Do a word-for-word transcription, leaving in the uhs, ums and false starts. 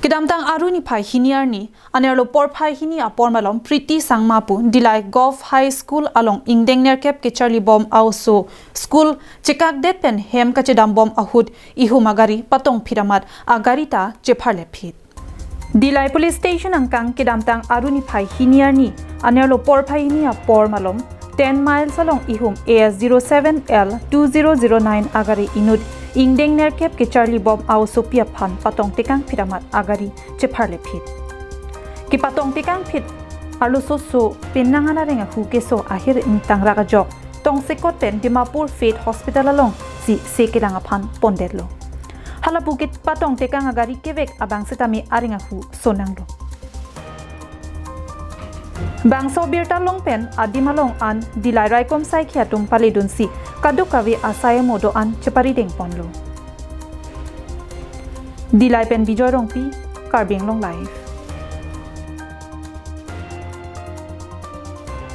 Kedamtang Aru niphai hini arni, anerlo porphai hini apor malom Priti Sangma pu Dillai Govt High School along ingdeng nerkep kecharlibom a-oso school chekakdet pen hem kachedambom ahut ihum agari patongphit amat agari ta chepharlephit. Dillai Police Station angkang kedamtang Aru niphai hini arni, anerlo porphai hini apor malom ten miles along ihum A S zero seven L two zero zero nine agari inut ingdeng nerkep kecharlibom a-osopi aphan patongtekangphit amat agari chepharlephit. Kepatongtekangphit arlososo penang an areng ahu keso ahir ingtangrak ajok tongsekot pen Dimapur Faith Hospital alongsi se kelang aphan pondetlo. Halapu kepatongtekang agari kevek abang setame areng ahu sonanglo. Bangso birta along pen adim along an Dillai raikom saikhi atum paledunsi kadokave asai amo do-an cheparidengponlo. Dillai pen Bijoy Rongpi, Karbi Anglong Live.